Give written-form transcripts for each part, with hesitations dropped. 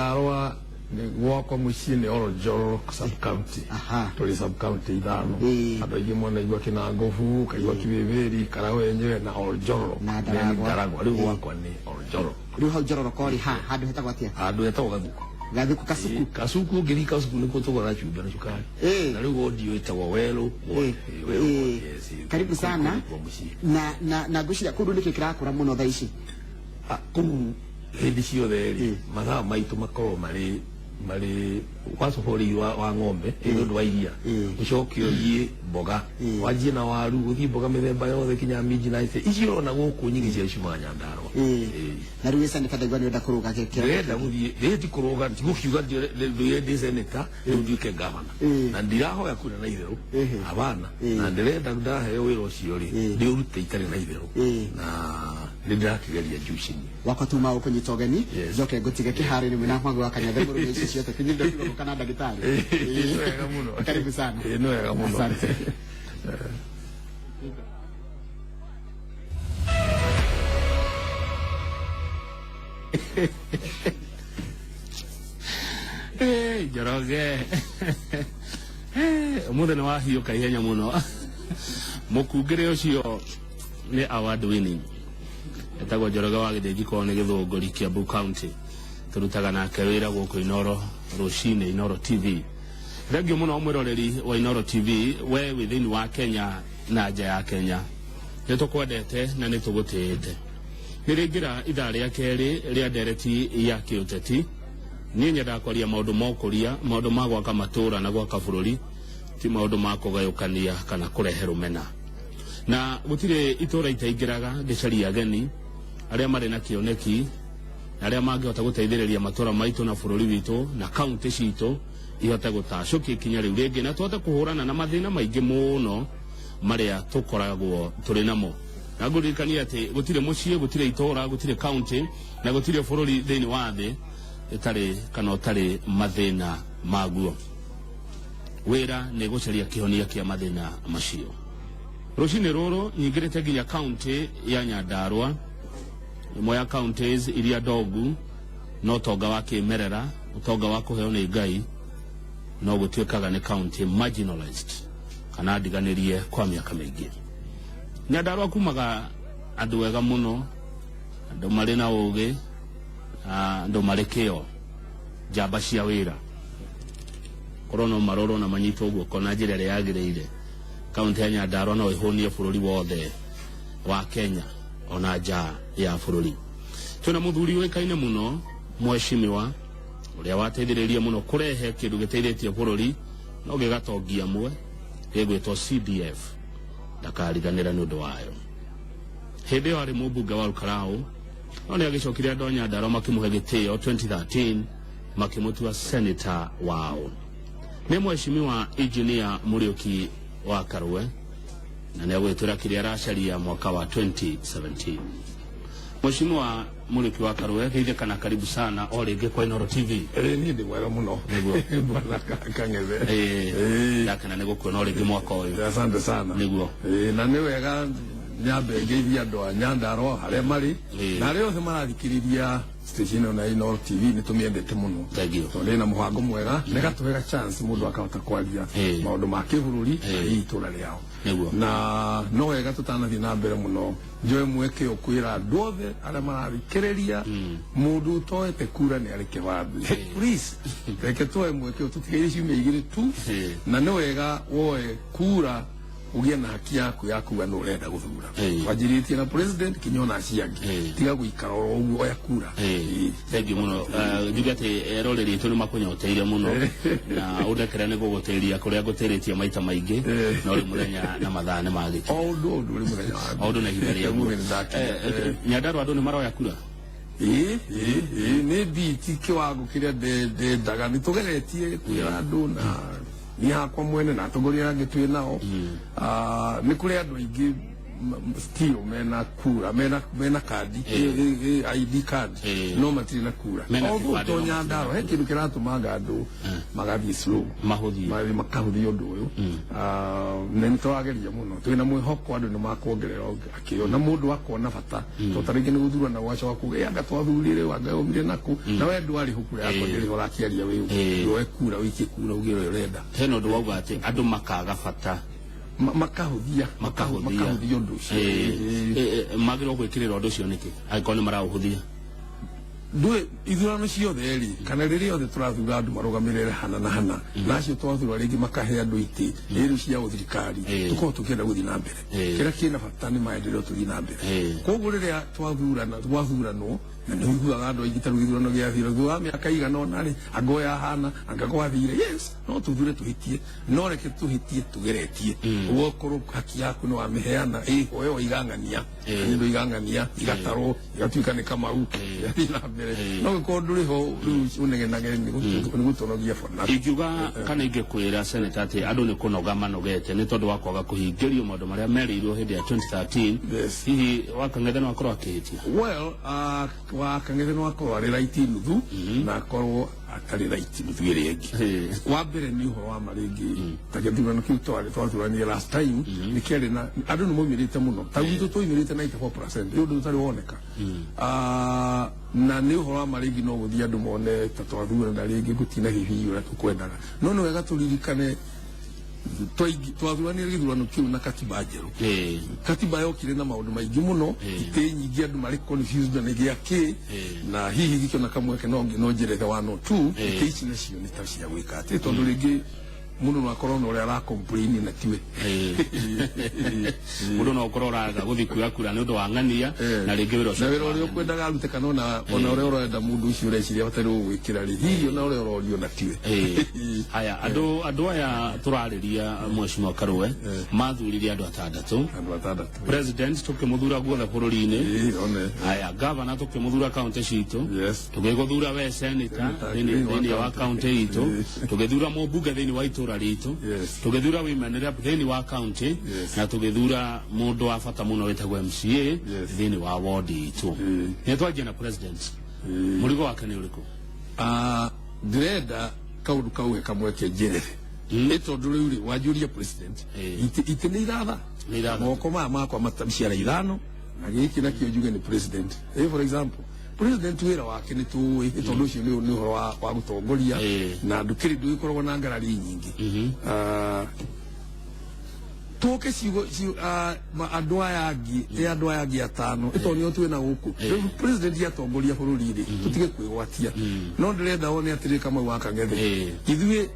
Nyandarua nĩ gwakwa mũciĩ nĩ Oljoro sub county. Tũrĩ sub county ithano. Andũ aingĩ monaigua Kinangofu, kaigua Kibibiri, Karawenyewe na Oljoro. Na Then Ndaragwa. Ndaragwa. Rĩu gwakwa nĩ Oljoro. Rĩu hau Njororoko rĩ, ha handũ hetagwo atĩa? Handũ hetagwo Gathuku. Gathuku Kasuku. Kasuku, ũngĩthiĩ Kasuku nĩkuo tũgũraga cumbĩ na cukari. Na rĩu wodi ĩyo ĩtagwo Werũ ward. Werũ ward, yes. Karibu Kũu sana. nĩkuo mũciĩ. Na ngwĩciria kũndũ nĩkĩ kĩrakũra mũno thaa ici? Ah, kũu hĩndĩ ciothe rĩ, mathaa maitũ makorwo marĩ first of all ũrĩithi wa ng'ombe nĩ ũndũ wa iria, ũcoke ũthiĩ mboga, wanjie na waru, ũthiĩ mboga mĩthemba yothe kinya minji na ici icio ũrona gũkũ nyingĩ cia ciumaga Nyandarua. Na rĩu wĩ senator, ndaigua nĩ ũrenda kũrũga kĩrĩa? Ndĩrenda gũthiĩ rĩĩ, ti kũrũga, ti gũkiuga ndũire ndĩ senator rĩu nduĩke gavana, na ndirahoya kura na itherũ abana, na ndĩrenda ndaheo wĩra ũcio rĩ, ndĩũrute itarĩ na itherũ, na nĩ ndĩrakĩgeria juu chini. Wakwa tuma ũkũnyita ũgeni. Njoke ngũtige kĩharo-inĩ mwĩna mwangi wa Kang'ethe mũrũme ici ciothe kinyinda kiugo kana ndagĩtarĩ. Nĩ wega mũno. Karibu sana. Nĩ wega mũno. Asante. Hey, Njoroge. Hey, ũmũthĩ nĩ wahiũka ihenya mũno. Mũkungĩrĩ ũcio nĩ award winning. Etagwo Njoroge wa Gĩthĩnji kwao nĩ Gĩthũngũri, Kiambu County. Tũrutaga nake wĩra gũkũ Inoro rũcinĩ, Inoro TV. Thengiũ mũno mwĩroreri wa Inoro TV, we wĩ thĩinĩ wa Kenya na nja ya Kenya. Nĩ tũkwendete na nĩ tũgũtĩĩte. Nĩ rĩingĩra ithaa rĩa kerĩ rĩa ndereti ya kĩũteti. Niĩ nyendaga kwaria maũndũ ma ũkũria, maũndũ ma gwaka matũũra na gwaka bũrũri, ti maũndũ ma kũgayũkania kana kũrehe rũmena. Na gũtirĩ itũũra itaingĩraga ngĩcaria ageni arĩa marĩ na kĩoneki na arĩa mangĩhota gũteithĩrĩria matũũra maitũ na bũrũri witũ na kaunti citũ ihote gũtacũkia ikinya rĩu rĩngĩ na tũhote kũhũrana na mathĩna maingĩ mũno marĩa tũkoragwo tũrĩ namo. Na ngũririkania atĩ gũtirĩ mũciĩ, gũtirĩ itũũra, gũtirĩ kaunti na gũtirĩ bũrũri thĩinĩ wa thĩ ĩtarĩ kana ũtarĩ mathĩna maguo. Wĩra nĩ gũcaria kĩhonia kĩa mathĩna macio. Rũcinĩ rũrũ nyingĩrĩte nginya kaunti ya Nyandarua, ĩmwe ya counties iria ndongu na ũtonga wa kĩmerera, ũtonga wa kũheo nĩ Ngai, no gũtuĩkaga nĩ county marginalized kana ndiganĩrie kwa mĩaka mĩingĩ. Nyandarua kumaga andũ ega mũno, andũ marĩ na ũgĩ, andũ marĩ kĩo, njamba cia wĩra. Korwo no marorwo na manyitwo guoko na njĩra ĩrĩa yagĩrĩire, kaunti ya Nyandarua no ĩhũnie bũrũri wothe wa Kenya ona nja ya bũrũri. Twĩna mũthuri ũĩkaine mũno, mheshimiwa ũrĩa wateithĩrĩirie mũno kũrehe kĩndũ gĩteithĩtie bũrũri no gĩgatongia amwe, gĩgwĩtwo CDF. Ndakariganĩra nĩ ũndũ wayo. Hĩndĩ ĩyo arĩ mũmbunge wa Olkalau, no nĩ agĩcokire andũ a Nyandarua makĩmũhe gĩtĩo 2013 makĩmũtua senator wao. Nĩ mheshimiwa Engineer Mũriũki wa Karũe, na nĩ agwĩtwĩra kĩrĩa aracaria mwaka wa 2017. Mheshimiwa Mũriũki wa Karũe, geithĩka na karibu sana o rĩngĩ kwa Inoro TV. Ĩĩ, niĩ ndĩ mwega mũno. Nĩguo. Bwana Kang'ethe. Ndakena nĩ gũkuona o rĩngĩ mwaka ũyũ. Asante sana. Nĩguo. Na nĩ wega nyambe ngeithie andũ a Nyandarua harĩa marĩ na arĩa othe marathikĩrĩria station ĩno ya Inoro TV, nĩ tũmĩendete mũno. Thank you. Tondũ ĩna mũbango mwega, nĩ gatũhega chance mũndũ akahota kwaria maũndũ ma kĩbũrũri na itũra rĩao. Nĩguo. Na no wega tũtanathiĩ na mbere mũno njoe mweke ũyũ kwĩra andũ othe arĩa marathikĩrĩria, mũndũ ũtoete kura nĩ arĩ kĩbandĩ. Please, reke tuoe mweke ũyũ, tũtigaire ciumia igĩrĩ tu, na nĩ wega woe kura ũgĩe na haki yaku ya kuga nũ ũrenda gũthura, wanjĩrĩtie na president kinya ona acio angĩ. Tiga gũikara oro ũguo, oya kura. Thank you mũno. Njuge atĩ eroreri aitũ nĩ makũnyoteire mũno, na ũndekere nĩ gũgũtĩria kũrĩa ngũtĩrĩtie maita maingĩ, no rĩu mũthenya na mathaa nĩ magĩkinya. O ũndũ ũrĩ mũthenya waguo. O ũndũ na ihinda rĩaguo. Ũmũthĩ nĩ ndakinya. Nyandarua andũ nĩ maroya kura. Ĩĩ, nĩ mbiti kĩwango kĩrĩa ndendaga. Nĩ tũgeretie kwĩra andũ na niĩ hakwa mwene na atongoria arĩa angĩ twĩ nao. Ah, nĩ kũrĩ andũ aingĩ still mena kura, mena kandi, ID card, no matirĩ na kura. Although to Nyandarua he kĩndũ kĩratũmaga andũ magathiĩ slow, makahũthia ũndũ ũyũ. Na nĩ tũrageria mũno, twĩna mwĩhoko andũ nĩ makuongerera akĩo na mũndũ akona bata, to ta rĩngĩ nĩ gũthurana gwacoka kuga anga twathurire anga yaumire naku, na we ndwarĩ ho kura yakwa ndĩrĩ ho ũrakĩaria wĩ woe kura ũikie kura uge ũrĩa ũrenda. Hena ũndũ wauga atĩ andũ makaga bata, makahũthia ũndũ ũcio. Magĩrĩirwo gwĩkĩrĩra ũndũ ũcio nĩkĩ angĩkorwo nĩ maraũhũthia? Ndũĩ ithurano ciothe rĩ, kana rĩrĩa othe tũrathura andũ marũgamĩrĩre hana na hana, na acio twathura rĩngĩ makahe andũ itĩ rĩu cia ũthirikari, tũkorwo tũkĩenda gũthiĩ na mbere. Kĩrĩa kĩna bata nĩ maendeleo tũthiĩ na mbere. Koguo rĩrĩa twathuranwo, na nĩ ũiguaga andũ aingĩ ta rĩu gĩthurano gĩathira thutha wa mĩaka igana ũna rĩ, anga ũyũ ahana, anga gwathire. Yes, no tũthure tũhĩtie, no reke tũhĩtie tũgeretie. Ũgakorwo haki yaku nĩ wamĩheana, ĩho ĩyo igang'ania, nĩ igang'ania, igatarwo, igatuĩka nĩ Kamau, igathiĩ na mbere. No gĩkorwo ndũrĩ ho rĩu ũnegenage nĩ gũtonogia bwana. Ingiuga kana ingĩkwĩra Senator atĩ andũ nĩ kũnoga manogete nĩ tondũ wa kwaga kũhingĩrio maũndũ marĩa merĩirwo hĩndĩ ya 2013, hihi Wakang'ethe no akorwo akĩhĩtia? Well, Wakang'ethe no akorwo arĩ right nuthu, na akorwo atarĩ right nuthu ĩrĩa ĩngĩ. Wa mbere nĩ ũhoro wa ma rĩngĩ, ta gĩthurano kĩu twathuranire last time, nĩ kĩarĩ na andũ nĩ maumĩrĩte mũno, ta gwitũ twaumĩrĩte 94%, nĩ ũndũ ũtarĩ woneka. Na nĩ ũhoro wa ma rĩngĩ no gũthiĩ andũ mone ta twathurana rĩngĩ gũtina hihi ũrĩa tũkwendaga. No nĩ wega tũririkane twathuranire gĩthurano kĩu na katiba njerũ. Katiba yokire na maũndũ maingĩ mũno, itĩ nyingĩ andũ marĩ confused na nĩ gĩa kĩ, na hihi gĩkĩona kamweke no njerethe 1 or 2, itĩ ici nacio nĩ ta cia gwĩka atĩ, tondũ rĩngĩ mũndũ no akorwo na ũrĩa ara complain na tiwe. Mũndũ no akorwo ũraga gũthiĩ kuoya kura nĩ ũndũ wa ng'ania, na rĩngĩ wĩra ũcio na wĩra ũrĩa ũkwendaga arute, kana ona ũrĩa ũrenda mũndũ ũcio ũreciria bataire gũgwĩkĩra rĩ, hihi ona ũrĩa ũrorio na tiwe. Haya, andũ aya tũrarĩria Mheshimiwa Karũe mathurire andũ atandatũ. President tũkĩmũthura guothe bũrũri-inĩ. Haya, governor tũkĩmũthura kaunti citũ. Tũgĩgũthura we senator thĩinĩ wa kaunti itũ. Tũgĩthura mũmbunge thĩinĩ wa itũra ritũ. Tũgĩthura women rep thĩinĩ wa kaunti, na tũgĩthura mũndũ wa bata mũno wĩtagwo MCA thĩinĩ wa ward itũ. Nĩ twanjia na president. Mũrigo wake nĩ ũrĩkũ? Ndĩrenda kaũndũ kau he kamweke njerere. Nĩ tondũ rĩu rĩ, wanjũria president, itĩ nĩ iratha, moko maya makwa miciara ithano, na gĩkĩ nakĩo njuge nĩ president. For example, president wĩra wake nĩ tũĩ, nĩ tondũ ũcio nĩ ũhoro wa gũtongoria, na ndũkĩrĩ ndũgĩkoragwo na ngarari nyingĩ. Tũke ciugo andũ aya angĩ, andũ aya angĩ atano, ĩtondũ nĩo twĩna gũkũ. Rĩu president atongoria bũrũri rĩ, tũtige kwĩgwatia. No ndĩrenda wone atĩrĩ Kamau wa Kang'ethe, ithuĩ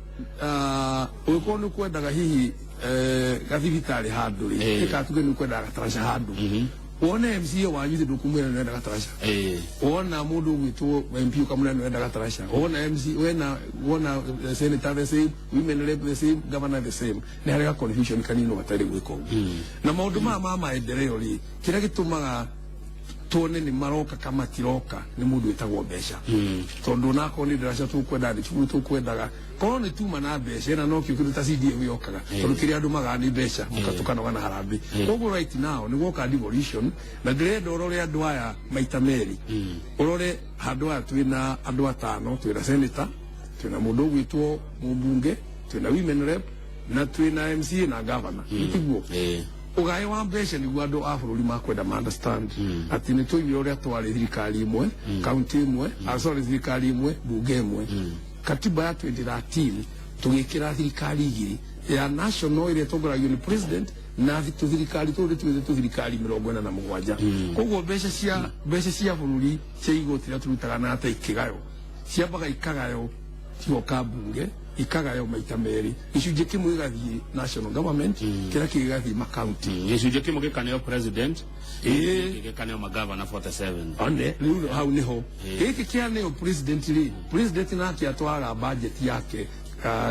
ũngĩkorwo nĩ ũkwendaga hihi gathibitarĩ handũ rĩ, ĩkatuge nĩ ũkwendaga gataraca handũ, wone MCA wanyu thĩ ndũkũmwĩra nĩ ũrenda gataraca. Wona mũndũ ũgwĩtwo MP ũkamwĩra nĩ ũrenda gataraca. Wona MC, wona senator the same, women rep the same, governor the same. Nĩ harĩ ga confusion kanini ũbataire gwĩka ũguo. Na maũndũ maya ma maendeleo rĩ, kĩrĩa gĩtũmaga tuone nĩ maroka kama matiroka nĩ mũndũ wĩtagwo mbeca. Tondũ onakorwo nĩ ndaraca tũkwendaga, nĩ cukuru tũkwendaga, korwo nĩ tuma na mbeca ĩna nokĩo kĩndũ ta CDF yokaga, tondũ kĩrĩa andũ magaga nĩ mbeca, mũkatukanoga na harambĩ. Koguo right now nĩ gwoka devolution, na ndĩrenda ũrore andũ aya maita merĩ. Ũrore handũ aya twĩna andũ atano, twĩna senator, twĩna mũndũ ũgwĩtwo mũmbunge, twĩna women rep, na twĩna MCA na governor. Tiguo? Ũgaĩ wa mbeca nĩguo andũ a bũrũri makwenda ma understand atĩ nĩ tũimire ũrĩa twarĩ thirikari ĩmwe, kaunti ĩmwe, sorry, thirikari ĩmwe, bunge ĩmwe. Katiba ya 2013 tũgĩkĩra thirikari igĩrĩ, ya national ĩrĩa ĩtongoragio nĩ president, na tũthirikari tũrĩ twĩthĩ tũthirikari 47. Koguo mbeca cia bũrũri cia igoti iria tũrutaga na ata ikĩgayo, ciambaga ikagayo cigoka bunge, ikagayo maita merĩ, gĩcunjĩ kĩmwe gĩgathiĩ national government, kĩrĩa kĩngĩ gĩgathiĩ makaunti. Gĩcunjĩ kĩmwe gĩkaneo president, gĩkaneo magavana 47. One, rĩu hau nĩho gĩkĩ kĩaneo president rĩ, president nake atwaraga budget yake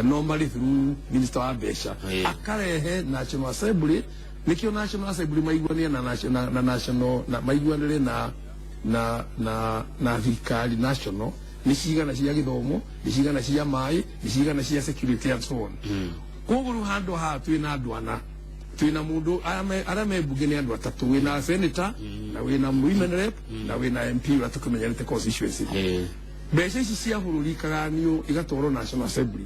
normally through minister wa mbeca, akarehe National Assembly. Nĩkĩo National Assembly maiguanĩre na national na maiguanĩre na thirikari national, nĩ cigana cia gĩthomo, nĩ cigana cia maĩ, nĩ cigana cia security and so on. Koguo rĩu handũ haha twĩna andũ ana, Twina mundu aria me mbunge ni andu atatu, wina senator na wina women rep na wina MP uria tukimenyerete constituency. Mbeca ici cia bururi ikaganio igatwarwo National Assembly.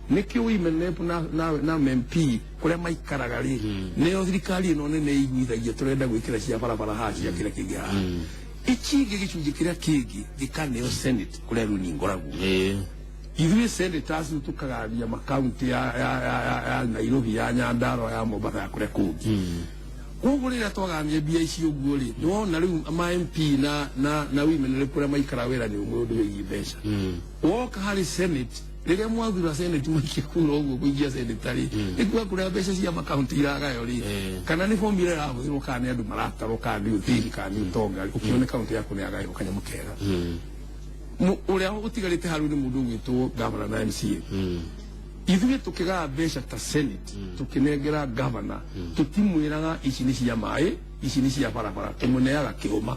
Nikio women rep na MP kuria maikaraga ri, nio thirikari ino nene iguithagia turenda gwikira cia barabara haha, cia kira kingi haha. Ici ingĩ, gĩcunjĩ kĩrĩa kĩngĩ gĩkaneo Senate kũrĩa rĩu niĩ ngoragwo. Ithuĩ senators rĩu tũkagaria makaunti ya Nairobi, ya Nyandarua, ya Mombasa, ya kũrĩa kũngĩ. Koguo rĩrĩa twagania mbia ici ũguo rĩ, nĩwona rĩu ma MP na women rep kũrĩa maikara wĩra nĩ ũmwe ũndũ wĩgiĩ mbeca. Woka harĩ Senate, rĩrĩa mwathura Senate, mwaikia kura ũguo kũingia Senate rĩ, nĩ kuga kũrĩa mbeca cia makaunti iragayo rĩ, kana nĩ formula ĩrahũthĩrwo, kana nĩ andũ maratarwo, kana nĩ ũthĩni, kana nĩ ũtonga rĩ, ũkĩone kaunti yaku nĩ yagaĩrwo kanyamũ kega. Ũrĩa ũtigarĩte hau nĩ mũndũ ũgwĩtwo governor na MCA. Ithuĩ tũkĩgaya mbeca ta Senate, tũkĩnengera governor, tũtimwĩraga ici nĩ cia maĩ, ici nĩ cia barabara, tũmũneaga kĩũma.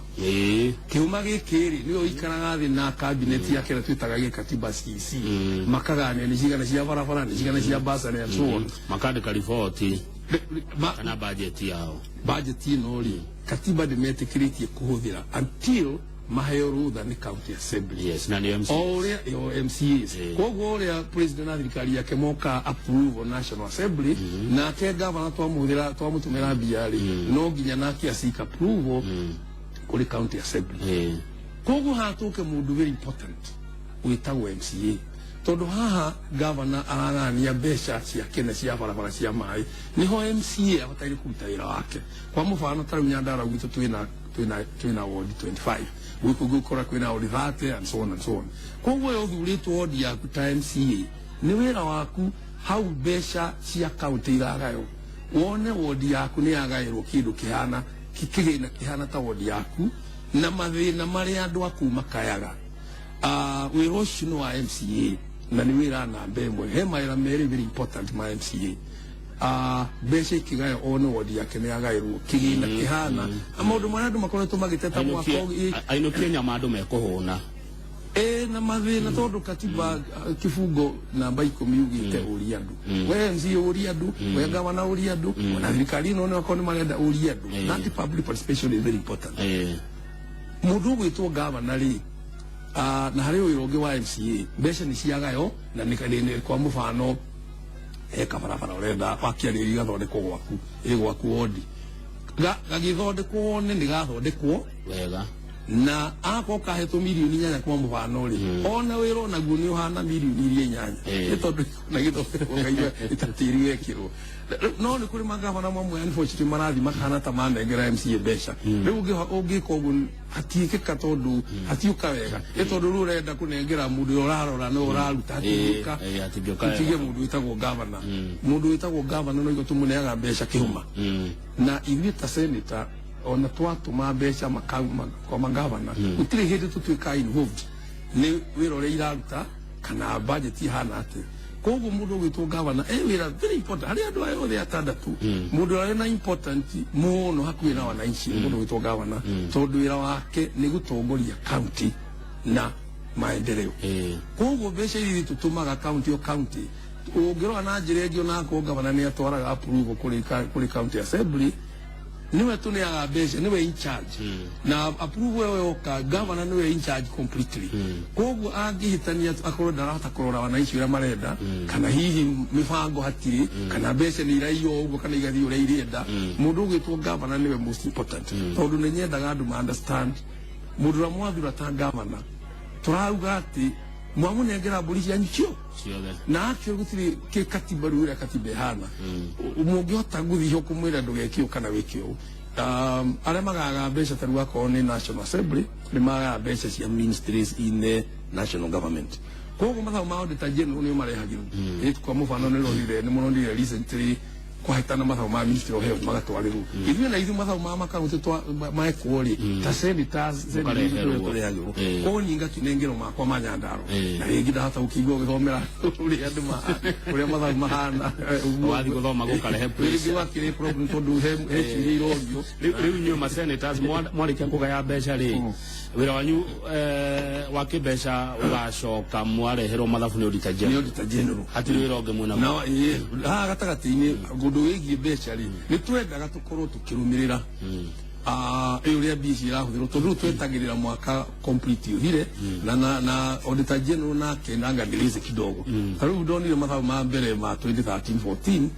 Kĩũma gĩkĩ rĩ, nĩwe ũikaraga thĩ na cabinet yake ĩrĩa twĩtaga gĩkatiba CEC, makagania nĩ cigana cia barabara, nĩ cigana cia bursary and so on. Makandĩka riboti kana budget yao. Budget ĩno rĩ, katiba ndĩmetĩkĩrĩtie kũhũthĩra until maheo rũtha nĩ county assembly. Yes, na nĩ MC. O ũrĩa o MCAs. Koguo ũrĩa president na thirikari yake moka approve National Assembly, nake governor twamũhũthĩra, twamũtũmĩra mbia rĩ, no nginya nake aseek approval kũrĩ county assembly. Koguo haha tũke mũndũ very important wĩtagwo MCA, tondũ haha governor aragania mbeca ciake na cia barabara, cia maĩ, niho MCA abataire kũruta wĩra wake. Kwa mũbano, ta rĩu Nyandarua gwitũ twĩna ward 25, gwĩkũ gũkora kwĩna ward 30 and so on and so on. Koguo we ũthurĩtwo ward yaku ta MCA, nĩ wĩra waku hau mbeca cia county iragayo wone ward yaku nĩ yagaĩrwo kĩndũ kĩhana kĩgĩna kĩhana ta ward yaku na mathĩna marĩa andũ aku makayaga. Wĩra ũcio nĩ wa MCA na nĩ wĩra namba ĩmwe. He mawĩra merĩ very important ma MCA. Mbeca ikĩgayo one ward yake nĩ yagaĩrwo kĩgĩna kĩhana na maũndũ marĩa andũ makoretwo magĩteta mwaka Ainũkie nyama andũ mekũhũna. Ĩ, na mathĩna, tondũ katiba kĩbungo namba 10 yugĩte ũria andũ. We MCA ũria andũ, we gavana ũria andũ, ona thirikari ĩno onakorwo nĩ marenda ũria andũ. That public participation is very important. Mũndũ ũgwĩtwo gavana rĩ, na harĩ wĩra ũngĩ wa MCA, mbeca nĩ ciagayo na nĩ kwa mũbano he kabarabara ũrenda wakiarĩria gathondekwo gwaku, ĩ gwaku wondi, gagĩthondekwo wone nĩ gathondekwo wega. Na akorwo kahetwo mirioni 8 kwa mũhano rĩ, ona wĩra onaguo nĩ ũhana mirioni iria 8, nĩ tondũ na gĩthondekwo kaigua ĩtatĩri wekĩrwo. No nĩ kũrĩ magavana mamwe unfortunately marathi makahana ta manengera MCA mbeca. Rĩu ũngĩka ũguo hatiĩkĩka, tondũ hatiũka wega, nĩ tondũ rĩu ũrenda kũnengera mũndũ ũrĩa ũrarora no ũraruta, hatingĩũka. Hatingĩũka tũtige wega. Mũndũ wĩtagwo gavana, mũndũ wĩtagwo gavana no igua tũmũneaga mbeca kĩhuma. Na ithuĩ ta senator, ona twatũma mbeca kwa magavana, gũtirĩ hĩndĩ tũtuĩkaga involved nĩ wĩra ũrĩa iraruta kana budget ihana atĩa. Koguo mũndũ ũgwĩtwo gavana e wĩra very important harĩ andũ aya othe atandatũ. Mũndũ ũrĩa na important mũno hakuhĩ na wananchi nĩ mũndũ ũgwĩtwo gavana, tondũ wĩra wake nĩ gũtongoria county na maendeleo. Koguo mbeca iria tũtũmaga county o county, ũngĩrora na njĩra ĩngĩ, onakorwo gavana nĩ atwaraga approval kũrĩ county assembly, niwe tuneaga mbeca, niwe in charge na approval ĩyo yoka, governor niwe in charge completely. Koguo angĩhĩtania akorwo ndarahota kũrora wananchi ũrĩa marenda, kana hihi mĩbango hatirĩ, kana mbeca nĩ iraiywo ũguo, kana igathiĩ ũrĩa irenda, mũndũ ũgwĩtwo governor niwe most important. Tondũ nĩ nyendaga andũ ma understand, mũndũ ũrĩa mwathura ta governor, tũrauga atĩ mwamũnengera mbũri cianyu cio ciothe. Na actually gũtirĩ kĩ katiba rĩu ũrĩa katiba ĩhana mũngĩhota gũthiĩ ho kũmwĩra ndũgeke ũũ kana wĩke ũũ. Arĩa magaga mbeca ta rĩu akorwo nĩ National Assembly, nĩ magaga mbeca cia ministries in the national government. Koguo mathabu ma auditor general nĩo marehagĩrwo. Ĩ, kwa mũbano nĩ mũronire recently kwahĩtana mathabu ma Ministry of Health magatwarĩrwo ithuĩ, na ithuĩ mathabu ma makaunti mekwo rĩ, ta senators Mũkareherwo. tũrehagĩrwo. Koguo niĩ ngakĩnengerwo makwa ma Nyandarua na rĩngĩ ndahota gũkĩigua ũgĩthomera ũrĩa andũ ũrĩa mathabu mahana. Wathiĩ gũthoma gũkarehe rĩngĩ wakĩrĩ problem, tondũ he ciũria irorio. Rĩu inyuĩ ma senators mwarĩkia kũgaya mbeca rĩ, wĩra wanyu wa kĩmbeca ũgacoka mwareherwo mathabu nĩ auditor Nĩ general. Auditor general. Hatirĩ wĩra ũngĩ mwĩna? Na haha gatagatĩ-inĩ Ũndũ wĩgiĩ mbeca rĩ, nĩ twendaga tũkorwo tũkĩrũmĩrĩra ĩ ũrĩa mbia ici irahũthĩrwo, tondũ rĩu twetagĩrĩra mwaka complete ũthire na auditor general nake nanganĩrĩze kidogo. Ta rĩu ndonire mathabu ma mbere ma 2013 14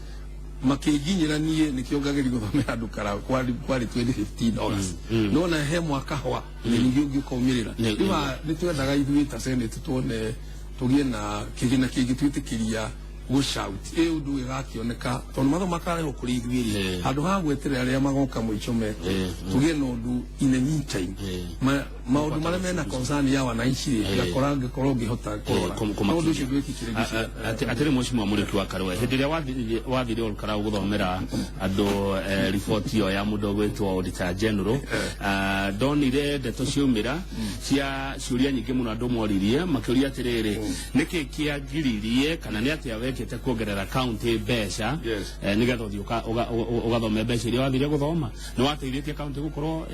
makĩnginyĩra niĩ, nĩkĩo ngageria gũthomera andũ kara kwarĩ 2015 August, nona he mwaka hwa na ningĩ ũngĩ ũkaumĩrĩra. Rĩu nĩ twendaga ithuĩ ta Senate tuone tũgĩe na kĩgĩna kĩngĩtwĩtĩkĩria gũshout ĩ ũndũ ĩgakĩoneka, tondũ matho makarehwo kũrĩ ithuĩ rĩ, handũ ha gweterera arĩa magoka mũico meke, tũgĩe na ũndũ in the meantime, maũndũ marĩa mena concern ya wananchi rĩ, ngakora ngĩkorwo ngĩhota kũrora. No ũndũ ũcio ndwĩkĩkire ngĩciria. Atĩrĩ, Mheshimiwa Mũrĩki wa Karũe, hĩndĩ ĩrĩa wathire Olkarau gũthomera andũ riboti ĩyo ya mũndũ ũgwĩtwo Auditor General, ndonire ndeto ciaumĩra cia ciũria nyingĩ mũno. Andũ moririe makĩũria atĩrĩrĩ, nĩkĩ kĩagiririe kana nĩ atĩa wekĩte kuongerera county mbeca nĩgetha ũthiĩ ũgathome mbeca iria wathire gũthoma? Nĩ wateithĩtie county gũkorwo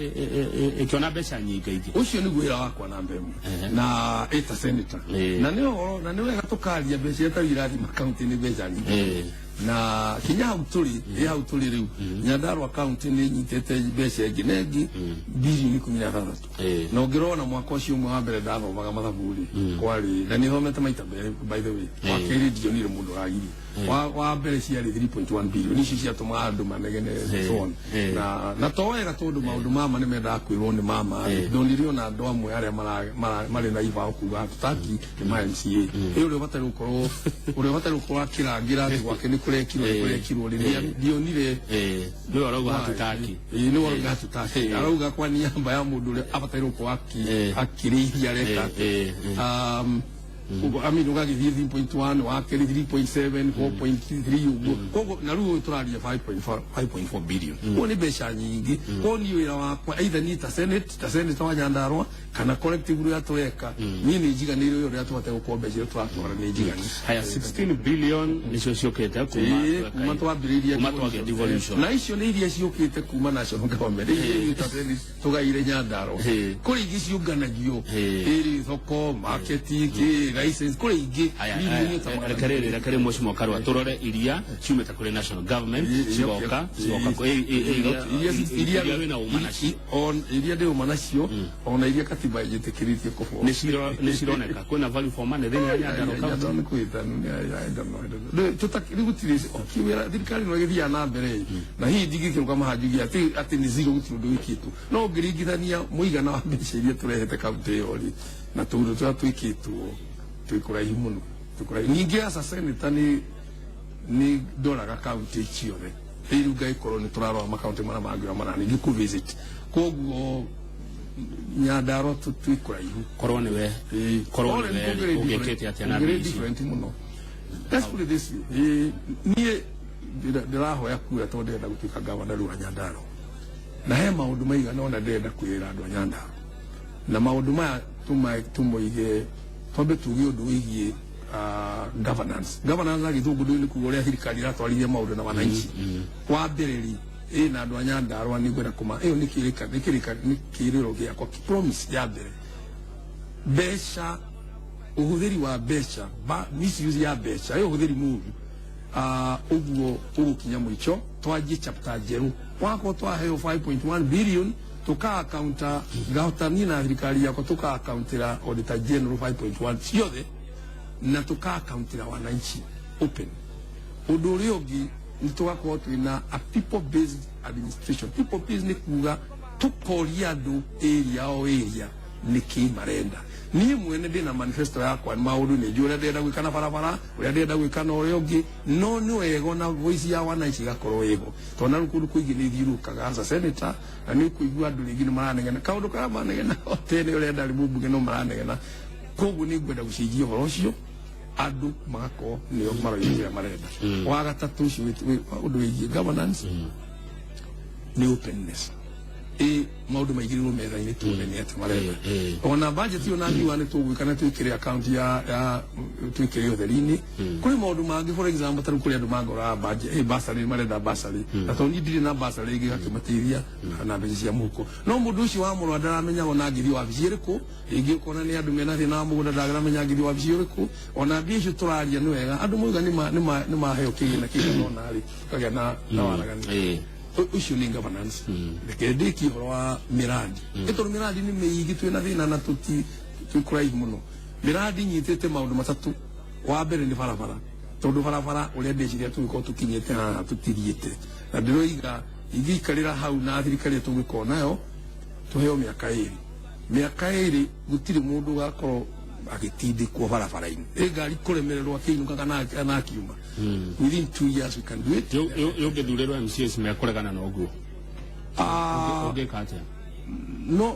ĩkĩona mbeca nyingĩ ingĩ? Ũcio nĩguo wĩra wakwa namba ĩmwe na ĩta senator. Na nĩ ũhoro na nĩ wega tũkaria mbeca iria tarĩu irathi makaunti nĩ mbeca nyingĩ. Na kinya hau tũrĩ, ĩ hau tũrĩ rĩu, Nyandarua county nĩ nyitĩte mbeca ĩngĩ na ĩngĩ bilioni 16. Na ũngĩrona mwaka ũcio ũmwe wa mbere ndathomaga mathabu rĩ, kwarĩ na nĩ thomete maita merĩ, by the way, wa kerĩ ndionire mũndũ ũragirie. Wa mbere ciarĩ 3.1 billion, icio ciatũmaga andũ manegene, so on. Na to wega, tondũ maũndũ mama nĩ mendaga kwĩrwo nĩ mama. Ndonire ona andũ amwe arĩa marĩ na ibao kuga hatutaki nĩ ma MCA ĩ ũrĩa ũbataire gũkorwo akĩrangĩra atĩ gwake nĩ kũrekirwo, nĩ kũrekirwo rĩ, ndionire. Nĩwe ũrauga hatutaki? Ĩĩ, nĩwe ũrauga hatutaki. Arauga kwa niaba ya mũndũ ũrĩa abataire gũkorwo akĩrĩithia areka atĩa. I mean, ũgagĩthiĩ 3.1, wa kerĩ 3.7, 4.3 ũguo. Koguo na rĩu tũraria 5.4 5.4 billion. Koguo nĩ mbeca nyingĩ. Koguo niĩ wĩra wakwa, either niĩ ta senate, ta senator wa Nyandarua, kana collective ũrĩa tũreka, niĩ nĩ njiganĩire ũrĩa tũbataire gũkorwo mbeca iria tũratwara nĩ njiganu. Haya, 16 billion nĩcio ciũkĩte kuma Ĩĩ, kuma twambĩrĩirie kuma twagĩa devolution. Na icio nĩ iria ciũkĩte kuma national government, iria ta Senate tũgaire Nyandarua. Kũrĩ ingĩ ciũnganagio, ĩrĩ thoko, market, kĩ license, kũrĩ ingĩ Haya, milioni ta magana reke rĩrĩ, reke rĩu, Mheshimiwa Karua, tũrore iria ciumĩte kũrĩ national government, cigoka iria wĩna ũma nacio. Iria ndĩ ũma nacio, ona iria katiba ĩnjĩtĩkĩrĩtie kũbwo. Nĩ cironeka kwĩna value for money thĩinĩ wa Nyandarua County? Nĩ kwĩtanu, rĩu gũtirĩ wĩra, thirikari no ĩgĩthiaga na mbere ĩ, na hihi ndingĩkĩrũgama haha njuge atĩ nĩ zero, gũtirĩ ũndũ wĩkĩtwo, no ũngĩringithania mũigana wa mbeca iria tũrehete kaunti ĩyo rĩ na tũũndũ tũrĩa twĩkĩtwo, twĩ kũraihu mũno, twĩ kũraihu. Ningĩ as a senator nĩ ndoraga kaunti ciothe, rĩu ngagĩkorwo nĩ tũrarora makaunti marĩa mangĩ ũrĩa mara ningĩ kũ visit, koguo Nyandarua twĩ kũraihu. Korwo nĩwe, korwo nĩwe rĩ, ũngĩkĩte atĩa na mbia mbia icio? Different mũno. Let's put it this way. Niĩ ndĩrahoya kura tondũ ndĩrenda gũtuĩka gavana rĩu wa Nyandarua, na he maũndũ maigana ona ndĩrenda kwĩra andũ a Nyandarua, na maũndũ maya tũmoige, twambe tuge ũndũ wĩgiĩ governance. Governance na gĩthũngũ ndũĩ nĩ kuga ũrĩa thirikari ĩratwarithia maũndũ na wananchi. Wa mbere rĩ, ĩ na andũ a Nyandarua nĩ ngwenda kũma ĩyo nĩ kĩrĩka nĩ kĩrĩka nĩ kĩrĩro gĩakwa, promise ya mbere, mbeca, ũhũthĩri wa mbeca, misuse ya mbeca, ĩyo ũhũthĩri mũru, ũguo ũgũkinya mũico, twanjie chapter njerũ. Wakorwo twaheo 5.1 billion, tuka accounta, ngahota niĩ na thirikari yakwa tuka accountĩra auditor general 5.1 ciothe, na tuka accountĩra wananchi open. Ũndũ ũrĩa ũngĩ nĩ tũgakorwo twĩna a people based administration. People based nĩ kuga tũkoria andũ area o area nĩkĩ marenda. Niĩ mwene ndĩna manifesto yakwa, maũndũ nĩ njũĩ ũrĩa ndĩrenda gwĩka na barabara, ũrĩa ndĩrenda gwĩka na ũrĩa ũngĩ, no nĩ wega ona voice ya wananchi ĩgakorwo ĩho, tondũ na rĩu kũndũ kũingĩ nĩ thiũrũrũkaga as a senator, na nĩ ũkũigua andũ rĩngĩ nĩ maranegena kaũndũ karĩa manegena o tene ũrĩa ndarĩ mũmbunge, no maranegena. Koguo nĩ ngwenda gũcenjia ũhoro ũcio, andũ magakorwo nĩo maroiga kĩrĩa marenda. Wa gatatũ ũcio ũndũ wĩgiĩ governance nĩ openness. Ĩ maũndũ maigĩrĩrwo metha-inĩ tuone nĩ atĩa marenda. Ona budget ĩyo nangiuga nĩ tũgwĩka na twĩkĩre account ya twĩkĩre ũtheri-inĩ. Kũrĩ maũndũ mangĩ, for example, tarĩu kũrĩ andũ mangoraga budget bursary, marenda bursary, na tondũ niĩ ndirĩ na bursary ĩngĩ gakĩmateithia na mbeca cia mũhuko, no mũndũ ũcio wa mũrwa ndaramenya ona angĩthiĩ wabici ĩrĩkũ. Rĩngĩ ũkona nĩ andũ mena thĩna wa mũgũnda, ndaramenya angĩthiĩ wabici ĩrĩkũ. Ona mbia icio tũraria nĩ wega andũ moiga nĩ maheo kĩgĩna kĩigana ona rĩ kagĩa na waragania. Ũcio nĩ governance. Reke ndĩkie ũhoro wa mĩrandi, ĩ tondũ mĩrandi nĩ mĩingĩ, twĩna thĩna na tũti twĩ kũraihu mũno. Mĩrandi nyitĩte maũndũ matatũ. Wa mbere nĩ barabara, tondũ barabara ũrĩa ndĩciria tũgĩkorwo tũkinyĩte haha tũtithiĩte, na ndĩroiga ingĩikarĩra hau na thirikari ĩrĩa tũngĩkorwo nayo tũheo mĩaka 2, mĩaka 2 gũtirĩ mũndũ ũgakorwo agĩtindĩkwo barabara-inĩ ĩ ngari kũremererwo akĩinũka kana akiuma. Within 2 years we can do it. Yũngĩthurĩrwo MCAs mekũregana na ũguo, ũngĩka atĩa?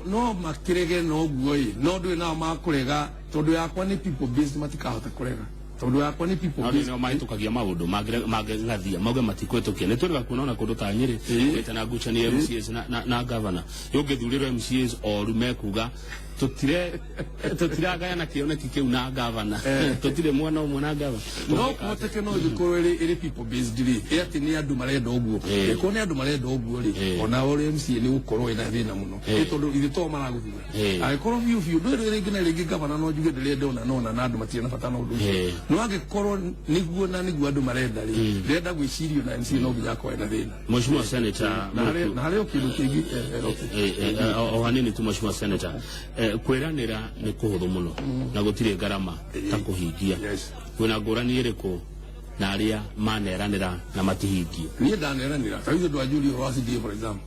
No makĩrege no guo ĩ, no ndũĩ nao makũrega tondũ yakwa nĩ people based, matikahota kũrega tondũ yakwa nĩ people no based. Nĩo mahĩtũkagia maũndũ mangĩng'athia mauge matikwĩtũkia. Nĩ twĩrĩga kuona ona kũndũ ta Nyĩrĩ ũgĩte na ngucanio ya MCAs na governor. Yũngĩthurĩrwo MCAs oru mekuga tutire tutiragayana kĩoneki kĩu na governor, tutire mwena ũmwe na governor. No kũhoteke, no ĩngĩkorwo ĩrĩ people based rĩ, ĩ atĩ nĩ andũ marenda ũguo. Ĩkorwo nĩ andũ marenda ũguo rĩ, ona ũrĩ MCA nĩ gũkorwo ĩna thĩna mũno. Ĩ tondũ ithuĩ to maragũthura. Angĩkorwo biũ biũ ndũĩ rĩngĩ na rĩngĩ gavana no njuge ndĩrenda ũna na ũna na andũ matirĩ na bata na ũndũ ũcio. No angĩkorwo nĩguo na nĩguo andũ marenda rĩ, ndĩrenda gwĩcirio na MCA no nginya akorwo ena thĩna. Mheshimiwa Senator, Na harĩ o kĩndũ kĩngĩ, okay. O hanini tu, Mheshimiwa Senator, kwĩranĩra nĩ kũhũthũ mũno na gũtirĩ ngarama ta kũhingia. Kwĩna ngũrani ĩrĩkũ na arĩa maneranĩra na matihingie? Niĩ ndaneranĩra ta rĩu ndwanjũria ũhoro wa CDA, for example,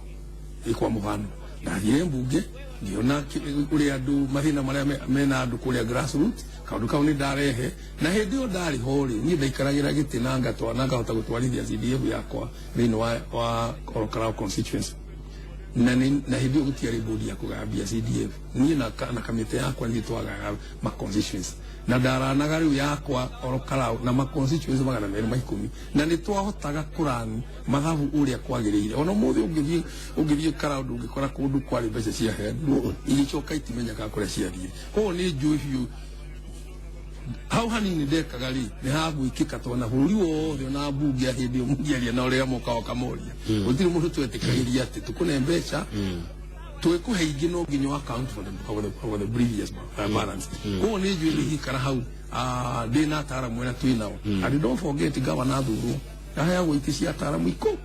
ĩ kwa mũhano ndathire mbunge ngĩona ũrĩa andũ mathĩna marĩa mena andũ kũrĩa grassroots. Kaũndũ kau nĩ ndarehe, na hĩndĩ ĩyo ndarĩ ho rĩ, niĩ ndaikaragĩra gĩtĩ na ngatwa na ngahota gũtwarithia CDF yakwa thĩinĩ wa Ol Kalou constituency, na hĩndĩ ĩyo gũtiarĩ bodi ya kũgaya mbia CDF. Niĩ na kamĩtĩ yakwa nithuĩ twagayaga ma constituency, na ndaranaga rĩu yakwa Ol Kalou na ma constituency 210, na nĩ twahotaga kũrani mathabu ũrĩa kwagĩrĩire. Ona ũmũthĩ ũngĩthiĩ Karau ndũngĩkora kũndũ kwarĩ mbeca ciaheanirwo igĩcoka itimenyekaga kũrĩa ciathire. Koguo nĩ njũĩ biũ hau hanini ndekaga rĩ nĩ hagwĩkĩka, tondũ na bũrũri wothe ona mbunge ya hĩndĩ ĩyo mũngĩaria na ũrĩa moka ũkamoria, gũtirĩ mũndũ twetĩkagĩria atĩ tũkũne mbeca twĩkũhe ingĩ no nginya ũ account for the previous balance. Koguo nĩ njũĩ nĩ hau ndĩ na ataaramu arĩa twĩ nao. And don't forget, gavana athurwo aheagwo itĩ cia ataaramu ikũ,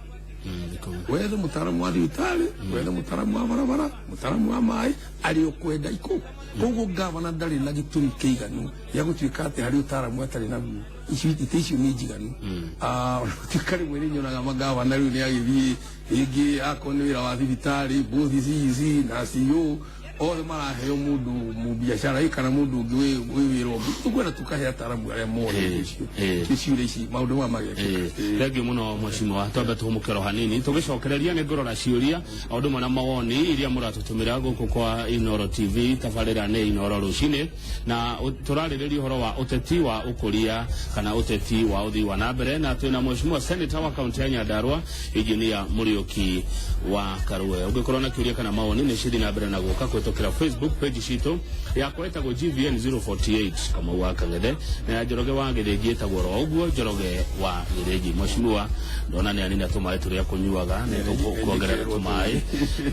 wethe mũtaaramu wa thibitarĩ, wethe mũtaaramu wa barabara, mũtaaramu wa maĩ, arĩ ũkwenda ikũ. Koguo gavana ndarĩ na gĩtũmi kĩiganu gĩa gũtuĩka atĩ harĩ ũtaaramu atarĩ naguo. Icio itĩ icio nĩ njiganu. Ona gũtuĩka rĩmwe nĩ nyonaga magavana rĩu nĩ agĩthiĩ rĩngĩ akorwo nĩ wĩra wa thibitarĩ, both CEC na CEO othe maraheo mũndũ mũbiacara ĩ kana mũndũ ũngĩ wĩ wĩra ũngĩ. Tũkwenda tũkahe ataaramu arĩa mone icio ciũria ici maũndũ maya magekĩka. Thengiũ mũno mheshimiwa, twambe tũhũmũke hanini, tũgĩcokereria nĩ ngũrora ciũria o ũndũ ũmwe na mawoni iria mũratũtũmĩra gũkũ kwa Inoro TV. Tabarĩra nĩ Inoro rũcinĩ, na tũrarĩrĩria ũhoro wa ũteti wa ũkũria kana ũteti wa ũthii wa na mbere, na twĩna mheshimiwa senator wa kaunti ya Nyandarua, Engineer Mũriũki wa Karue. Ũngĩkorwo na kĩũria kana mawoni nĩ cithi na mbere na gũka kũhĩtũkĩra Facebook page citũ. Yakwa ĩtagwo GVN 048 Kamau wa Kang'ethe, na ya Njoroge wa Gĩthĩnji ĩtagwo ro ũguo Njoroge wa Gĩthĩnji. Mheshimiwa, ndona nĩ anina tũmaĩ tũrĩa kũnyuaga, nĩ tũkuongerera tũmaĩ,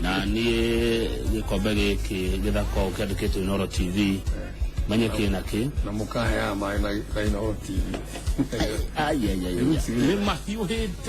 na niĩ gĩkombe gĩkĩ gĩthaka kĩandĩkĩtwo Inoro TV menye kĩ na kĩ. Na mũkaheaga maĩ na Inoro TV. Ai, ai, ai, ai. Nĩ mahiũhĩte.